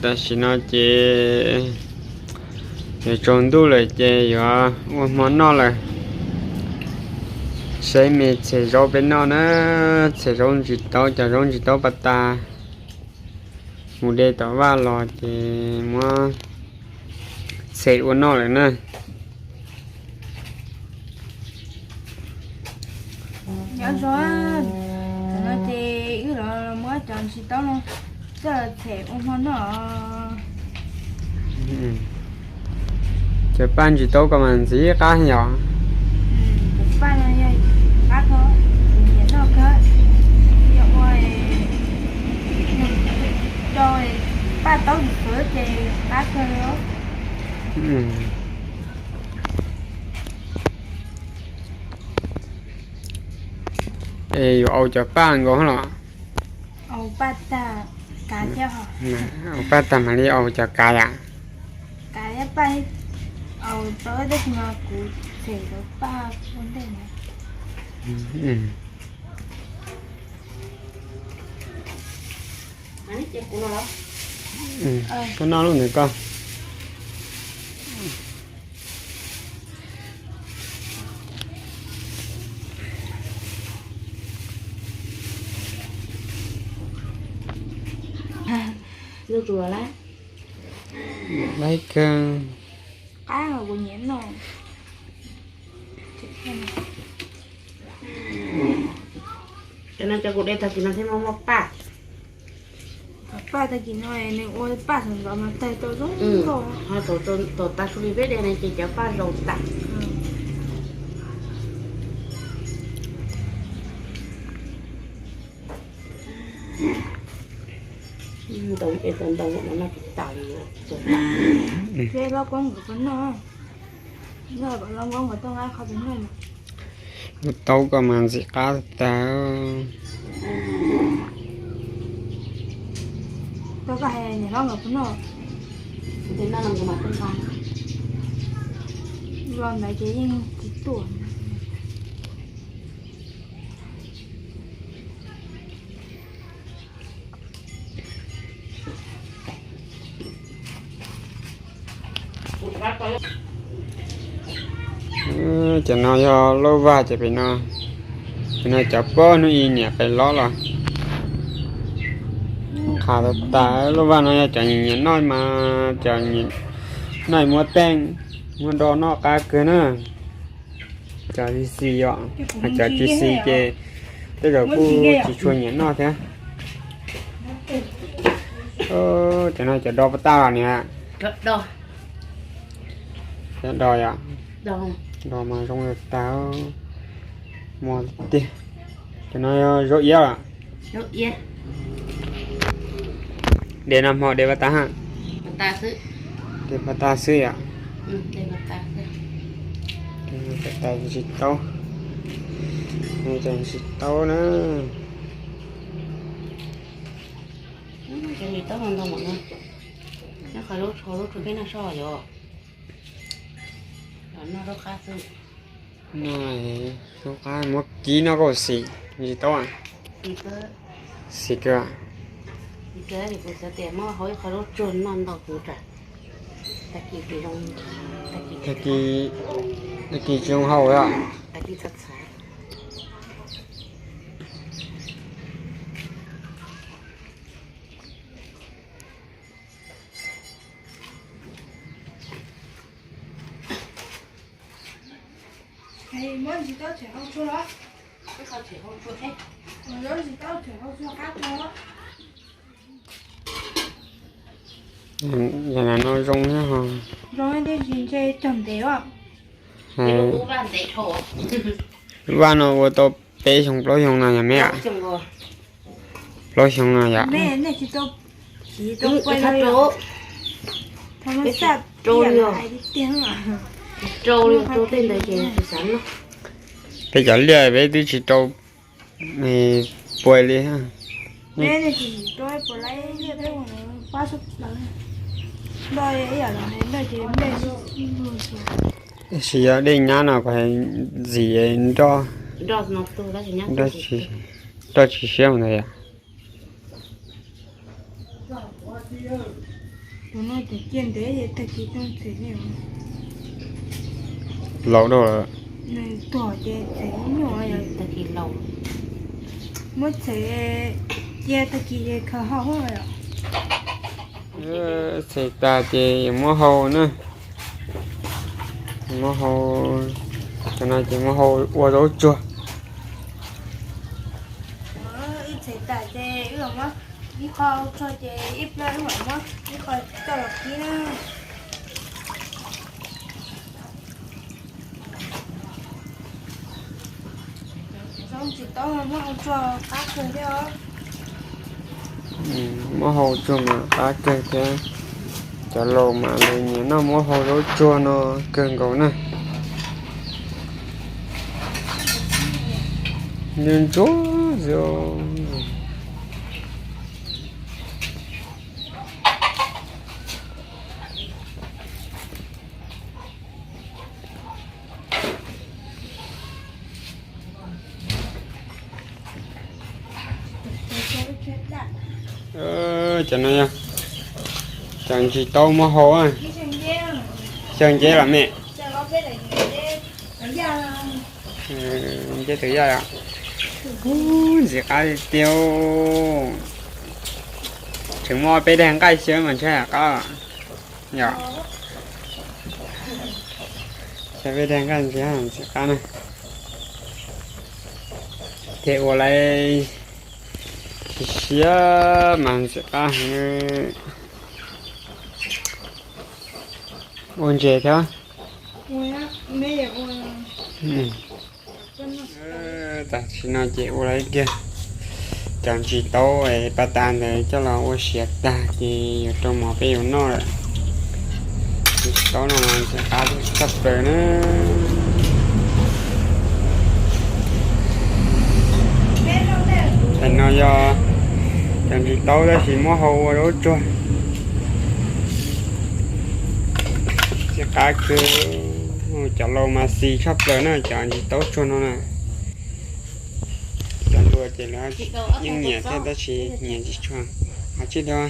Tam sim no ces yuav tsaus ntuj lawm ces yuav ua hmo noj lawm. Saib me txhem zaub peb noj na, txhem zaub ntsis taub, cov zaub ntsis taub pas tas. Mus de tom vaj los ces muab txhem ua noj lawm na. Nyob zoo, tam no ces wb los muab cov ntsis taub no coj los txhem ua hmo noj. Cov paj ntsis taub ko mas ntxim qab yom. Cov paj no yog qab kawg, kuv nyiam noj kawg. Yog ua rau paj taub ntxim fwv ces qab kawg li. Es yuav au cov paj nkaus los? Au paj tag kav thiab. Au paj tag mam li au cov kav yom. Kav thiab paj, au tau tab sis mas kuv txhem cov paj ua ntej na. Koj noj lub ntawd koj. Lub tus lawm. Qab kuv nyiam noj. Cov no cov kuv de tag kis no thiaj muaj muaj paj. Paj tag kis no nws ua paj sawv ntxov mas tawg tau zoo nkauj. Ho tom tas su li peb de no ces cov paj zaus tas. Ntau es tau ntau no no tsis tas li. Ces los koob nkawd puas noj, noj kom los koob nkawd tuaj nqa qhov pem noj. Lub taub ko mas ntxim qab tag. Koj hais niam hlob nkawd puas noj? Los ntawd ces yeej tsis tuaj. Cov no yog lauj vag ces pem no, pem no cov pab hnub ib niam pem lob los. Qhav tas tas, lauj vag no yog cov nyiam noj mas cov noj muab teej, muab do noj qab kawg na. Cov tsis xis yom, cov tsis xis ces tej zaum kuj tsis tshua nyiam noj thiab. Cov no cov do pas tas los niam? Cov do yom, do mas zoo li tas, mos tiag. Cov no yog zaub iab los? De noj hmo de pas tas ha? De pas tas xwb yom. Pas tas tsis taub, tsis taub na. Nyob qhov lub tshua lub tshua peb noj soj yom. Noj zaub qab xwb. Noj zaub qab muab kib noj koj xim, tsis taub. Xim kawg. Kuv xav tias muab hau ib qho zaub tsuag noj ntau kuv tsam tag kis, tag kis tsis zoo hau os. Tag kis txhav txhav. Muab ntsis taub txhem hau tsuag los? Ntsis taub txhem hau tsuag qab tsuag. Yam no zoo thiab ho. Zoo tiam sis ntshe cog ntev os. Vaj no ua tau peb xyoo plaub xyoo no yog me a? Plaub xyoo no yom. Rau li, rau tej ntawd ces tsis xav noj. Peb cov liaj peb twb tsis rau pua li. Tab sis yog dej nyab no kuv hais ntxim nroj, nroj tsis siab mus ntawd yom. Tus no ces cia ntev tag kis tuaj txhem li. Laus dua lawm. Nws tuag ces txhem nyuaj, tag kis laus. Muab txhem cia tag kis ces khaws hau. Txhem tag ces yuav muab hau na. Muab hau, cov no ces muab hau ua zaub tsuag. Wb txhem tas ces wb muab ib qho tso ces ib pliag wb mam muab ib qho coj los kib na. Zaub ntsis taub muab hau tsuag qab kawg thiab os. Muab hau tsuag mas qab kawg thiab. Cov laus mas lawv nyiam noj muab hau zaub tsuag no kawg nkaus na. Ntsuag ntsuag xwb. Cov no yog cov ntsis taub muab hau. Xyaw nceb los me? Nceb tawv yaj. Ntxim qab tiag. Tseem muaj peb daig nqaij xyaw mas ntshai qab. Yog, xyaw peb daig nqaij ntxim qab na. Ces ua lawv siav siav mas ntxim qab heev. Ua ntses thiab. Tam sim no ces ua lawv kiag cov ntsis taub es paj tas ntawd coj los ua siav tag ces yuav rau mov peb yuav noj lawm. Ntsis taub no mas ntxim qab tshaj plaws na. Tam no yog cov ntsis taub tab sis muab hau ua zaub tsuag. Ntxim qab kawg. Cov laus mas xis tshaj plaws na cov ntsis taub tsuag no na. Cov hluas ces lawv yeej nyiam thiab tab sis nyiam tsis tshua. Hov tsij dua.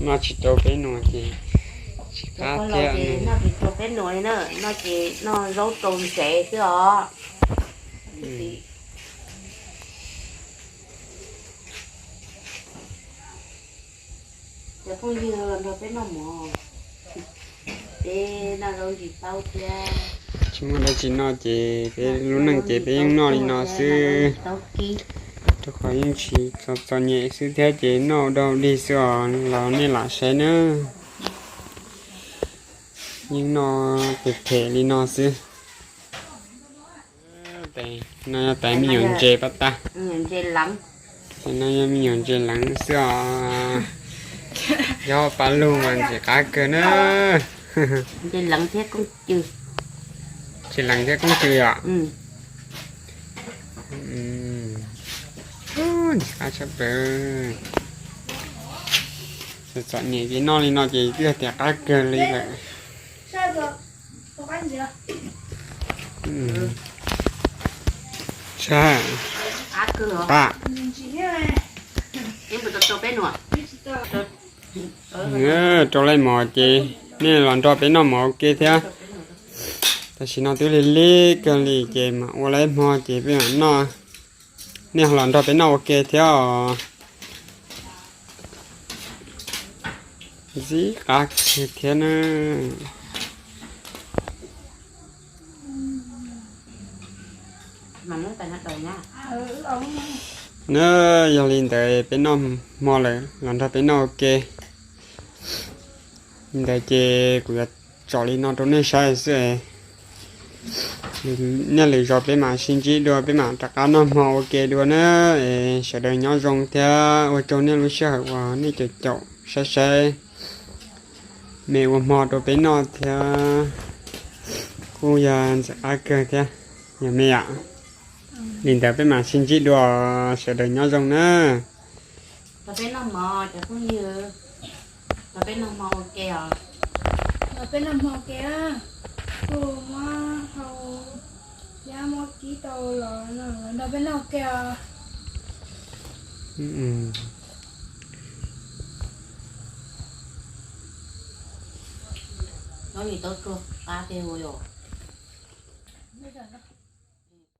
Noj tsis tau peb nuam ces tsis qab thiab. Noj tsis tau peb nuam li na, noj ces noj zaub rau ntsev xwb os. Cov phooj ywg nrog peb noj mov, peb noj zaub ntsis taub thiab. Tsis muaj dab tsi noj ces peb lub neej ces peb yeej noj li no xwb, rau qhov yeej tsis txom txom nyem xwb thiab ces noj ua dog ua dig xwb os los nej lam saib nawb. Yeej noj phem phem li no xwb. No yog tais me nyuam ntses paj tag. Tais no yog me nyuam ntses leev xwb os. Yog paj lug mas ntxim qab kawg na. Ntses leev thiab koob tw yom. Ntxim qab tshaj plaws. Txom nyem ces noj li no ces twb tias qab kawg li lawm. Rau lej mov ces nej los nrog peb noj mov ua ke thiab. Tam sim no twb lig lig kawg li ces mam ua lawm hmo ces peb mam noj. Nej los nrog peb noj ua ke thiab os. Ntxim qab kawg thiab na. Na, yog li ntawd peb noj hmo lawm los nrog peb noj ua ke. Li ntawd ces kuv yuav tsom li no rau nej saib xwb. Nej lwm zaus peb mam sib ntsib dua, peb mam rov qab noj hmo ua ke dua na. Sawv daws nyob zoo thiab ua tsaug nej lub sij hawm uas nej caum caum saib saib me ua hmo rau peb noj thiab. Kuj yog ntxim qab kawg thiab, yog me yom. Li ntawd peb mam sib ntsib dua, sawv daws nyob zoo na. Los peb noj hmo, cov phooj ywg, los peb noj hmo ua ke os. Los peb noj hmo ua ke, kuj muab hau Los nrog peb noj kiag. Nyob li tau tsuag qab tiag ua yom.